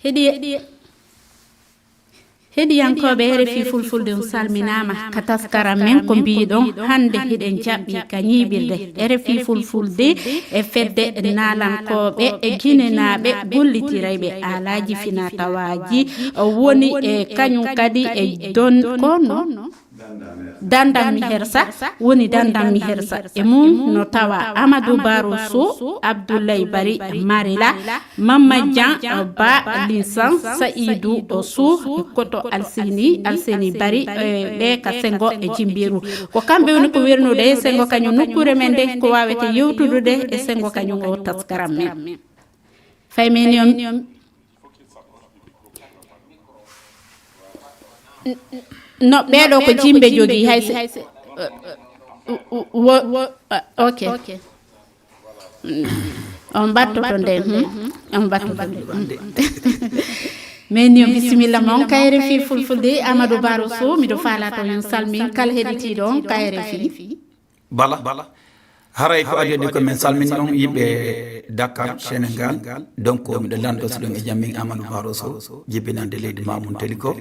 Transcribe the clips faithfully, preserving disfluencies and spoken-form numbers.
Heɗi-, heɗiyankooɓe R F I Fulfulde, on salminaama ka taskaram men. Ko mbiiɗon hannde, hiɗen jaɓɓi ka ñiiɓirde R F I Fulfulde e fedde naalankooɓe e jinenaaɓe gollitirayɓe alaaji finaa tawaaji, woni e kañum kadi e don kono Dandammi Hersa, woni Dandammi Hersa. E mum no tawa Amadou Baro Sow, Abdoulaye Bari Marela, Mamma Jan Ba Linsan, Saïdou Sow, Koto Alseni, Alseni Bari, e ɓe ka Sengo e Jimbiru. Ko kamɓe woni ko wernude Sengo kañum nokkuure men nde, ko waawete yewtudude e Sengo kañum o taskaram men. Fay men yo No, ɓeeɗo ko jimɓe jogii, hay si, wo, wo, ok. Mm. On mbattoto nde, hmm? On mbattoto nde. Hmm. Men yo bisimilla mon, K R F I Fulfulde, Amadou Baro Sow, miɗo faala to yon salmin kala heɗitiiɗo on K R F I. Bala. Haray ko adii ko men salmini on yimɓe Dakar, Sénégal. Donc, miɗo lanndo si ɗum e jam min Amadou Baro Sow, jibinande leydi Mamoun Teliko.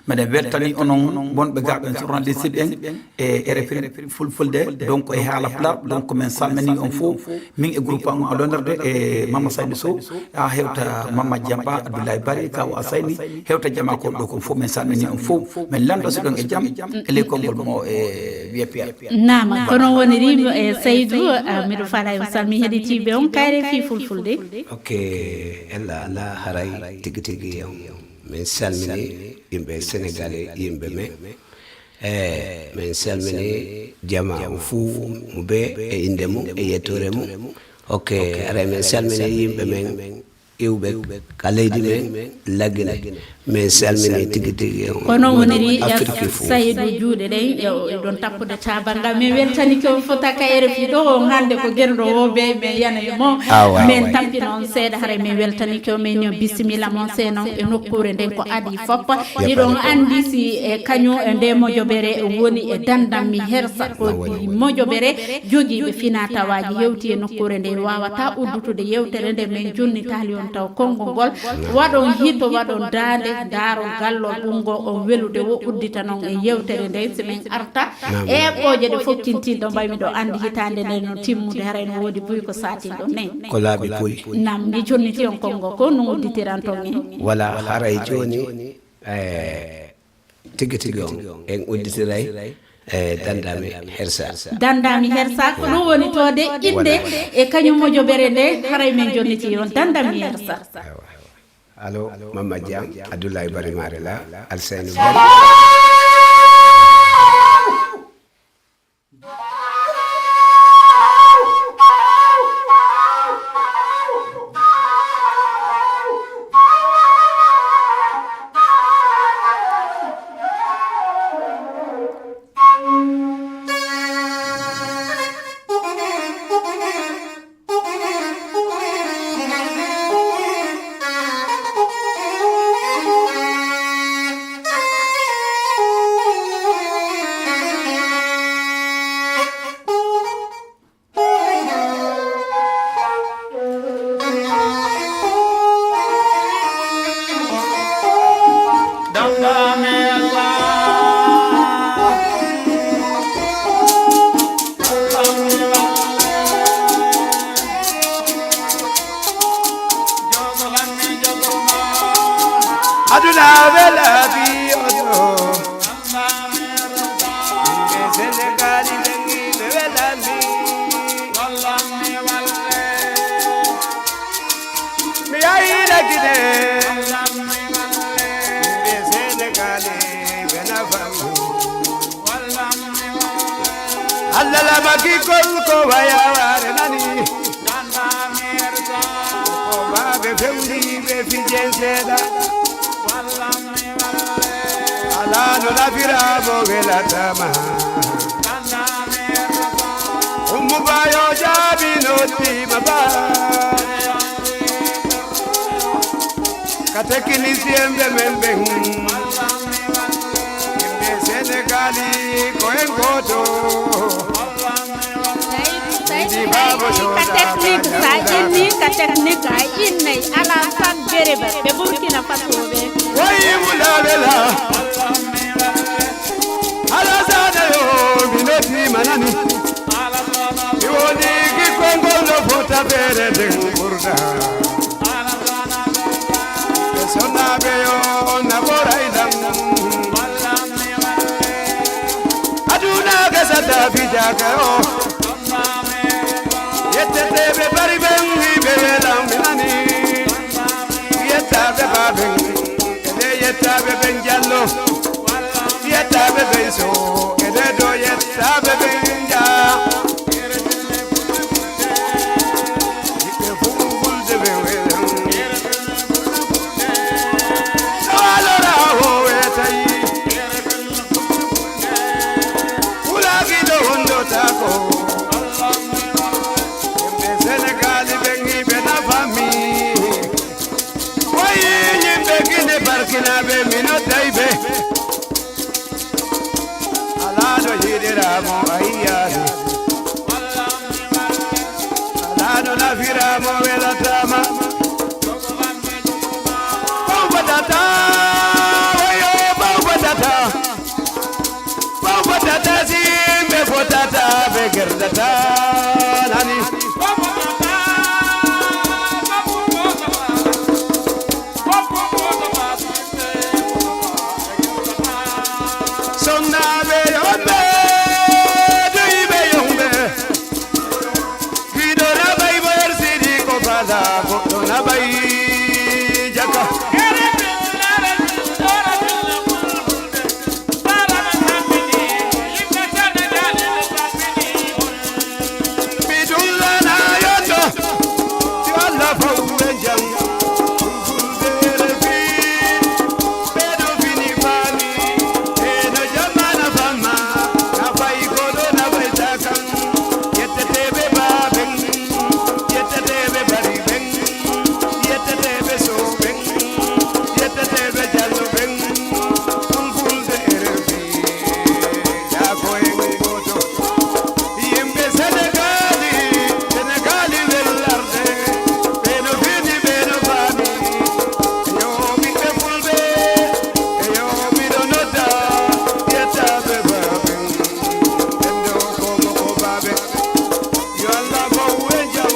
Meɗen weltani onon wonɓe gaaɓen journaliste en e R F I Fulfulde, donc e haala Pulaar. Donc, men salmini on fof, min e groupe am alondirde e Mama Saydou Sow, haa hewta Mama Jamba, Abdoulaye Bari, Kaw Asayni, hewta jama ko ɗo kon fof, men salmini on fof. Men lanndo si ɗum e jam e ley konngol mo e wiye Pierre. Naam, ko noon woniri, eh, Saydou, ah, miɗo faala yo salmi heɗitiiɓe on K R F I Fulfulde. Ok, ella ala haray tigi tigi on. Min salmini yimɓe Sénégal e yimɓe men. Eh, min salmini jama on fuu mo be e innde mum e yettoore mum. Ok, haray min salmini yimɓe men iwɓe ka leydi men, Lagine. Min salmini tigi tigi on. Ko noon woniri, Afrique fof. Saydou, juuɗe ɗen, e o, ɗon tappude tabangal. Min weltanike on fota K R F I ɗo on hannde ko gerɗo o be, min yana e mo. Awa, min awa. Tampina on seeɗa, haray min weltanike on, min yo bisimilla mon seenon e nokkuure nden ko adii fop. Hiɗon anndi si e kañum e nde mojobere woni e dandammi hersa. Ko mojobere jogiiɓe finaa tawaaji hewti e nokkuure nde, waawataa uddutude yewtere nde min jonnitaali on taw konngol ngol. Waɗon hito, waɗon daande, ndaaron gallol ɓurngo on welude wo udditanon e yewtere nde, si min arta e eɓɓooje ɗe fof tintinɗo, mbay miɗo anndi hitaande nde no timmude, haray no woodi buy ko saatinɗo nen. Ko laaɓi puy. Naam, mi jonniti on konngol, ko no udditiranton en? Wala, haray jooni, eh, tigi tigi on, en udditiray, eh, Dandami Hersa. Dandami Hersa, ko ɗum woni toode innde e kañum mojobere nde, haray min jonniti on Dandami Hersa. Ewa, ewa. Allo, Mama Dia, Abdoulaye Bari Marela, Alseyni Bari. Aduna wela bi oto. Yimɓe Senegaali lengi ɓe welami. Mi yahi Lagine. Yimɓe Senegaali ɓe nafami. Allah lamaki kol ko wayaware nani. Ko baɓe fewndi ɓe fijen seeɗa. Ala no nafira mo welatama. Ummu bayo jaabi noddi ma ba. Ka technicien ɓe men ɓen. Yimɓe Senegali ko en goto. Seydi, Seydi, Ka technique, sa inni ka technique, a innay Alassane Bereba, ɓe Burkina Faso ɓe. Wayi mu labela. Alassane yo, mi noti manani. Mi woni ki Kongo no fota bere den burda. Ɓe sonnaɓe yo na boray dam. Aduna gasata fijaka o. Yetteteɓe bari ɓen hiɓe welam mi nani. Yettaɓe baben. Ede yettaɓe ɓen jallo. Yettaɓe ɓen so. Ede do yettaɓe ɓen ja. Yiɓɓe fof fulde ɓe welam. No alora o wetayi. Wulaaki ɗo wondotaako. Yimɓe Senegaali ɓen hiɓe nafami. Wayi yimɓe Gine Barkinaaɓe mi nodday ɓe. Alaa ɗo yiɗiraamo a yiyaade. Alaa ɗo nafiraamo welataama. Bawbatata, wayo bawbatata. Bawbatata si ɓe fotata ɓe gerdata nani. Sonnaaɓe yomɓe, duyiɓe yomɓe. Giɗo na ɓay bo yer sidi ko fada goɗɗo na ɓay jaka. Mi dullana yotto, si Allah fawre jam. Fulfulde R F I. Ɓeɗo fini faami, ɓeɗo jamana fama, na fay koɗo na fay takan, yetteteɓe baben, yetteteɓe bari ɓen, yetteteɓe so ɓen, yetteteɓe jallo ɓen, ɗum fulde R F I, yaa ko en gooto. Yimɓe Senegaali, Senegaali wellarde, ɓe no fini, ɓe no faami. Yo ɓiɓɓe fulɓe, yo miɗo nodda, yettaaɓe baaɓe, ɓen ɗo ko mo ko baaɓe. Yo Allah fawre jam.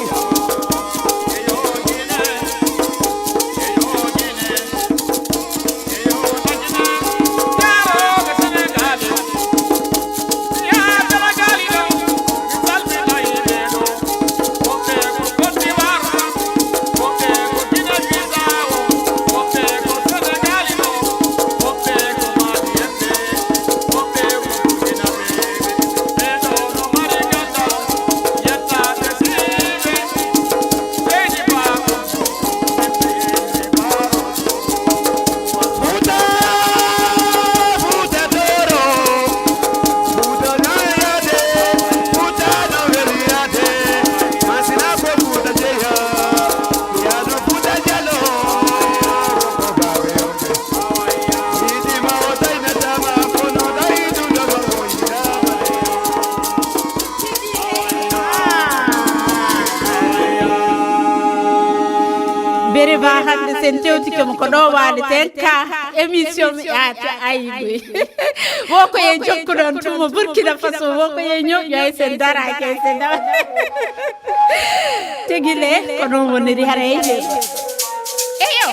Bere ba hannde sen tewtike mo ko ɗo waɗeten ka émission mi ƴaata ayiɓe. Wo ko ye jokkuɗon tuma Burkina Faso, wo ko ye ñoƴƴo ay sen daraake, ay sen daraake. Tigi le, ko ɗum woniri hara e je. Eyo.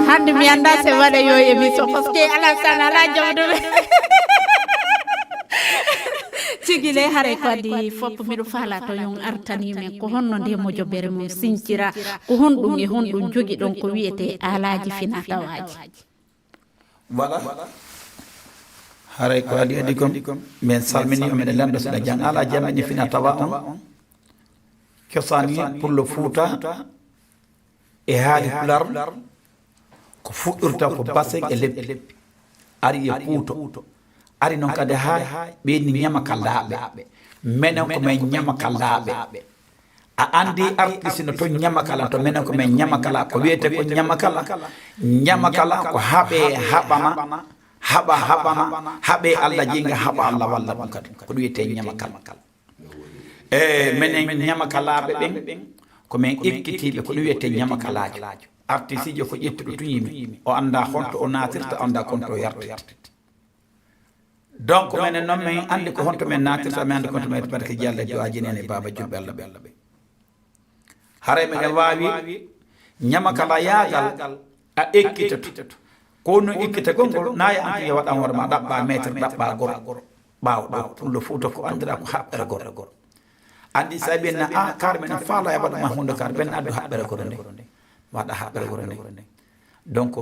Hannde mi annda se waɗa yo émission, parce que Alassane ala jawduɓe. Cigile, haray ko adii fof miɗo faala to yon artani men ko honno nde mojobere mum sincira, ko honɗum e honɗum jogi ɗon ko wiyetee alaaji fina tawaaji. Voilà. Haray ko adii adii kon, min salmini on, miɗen lanndo saɗa jam. Alaa jam, min fina tawa on. Cosaan ni pullo Fuuta e haali Pular ko fuɗɗorta ko basen e leppi, ari e Puuto, ari noon kadi haa ɓeyni Ñamakalaaɓe. Menen ko men Ñamakalaaɓe. A anndi artiste no toon Ñamakala, to menen ko men Ñamakala, ko wiyetee ko Ñamakala. Ñamakala ko haɓe haɓana, haɓa haɓana, haɓe Alla jiinga, haɓa Alla walla ɗum kadi. Ko ɗum wiyetee Ñamakala. E menen Ñamakalaaɓe ɓen, ko men ekkitiiɓe, ko ɗum wiyetee Ñamakalaajo. Artiste jo ko ƴettuɗo tun yimi. O annda honto o naatirta, o annda honto o yartirta. Donc, menen noon, men anndi ko honto men naatirta, men anndi ko honto men, barke Jalla, du'aaji nene, baaba julɓe Alla ɓe. Haray meɗen waawi Ñamakala yaagal a ekkitoto. Ko no ekkitagol ngol, nayi an tun yo waɗan hoore ma, ɗaɓɓa mètre, ɗaɓɓa goro. Ɓaawo ɗo, pullo Fuuta ko anndira ko haɓɓere goro. Anndi sabi en na, a, kar men faala e waɗa ma huunde kar, ɓen addu haɓɓere goro nde. Waɗa haɓɓere goro nde. Donc,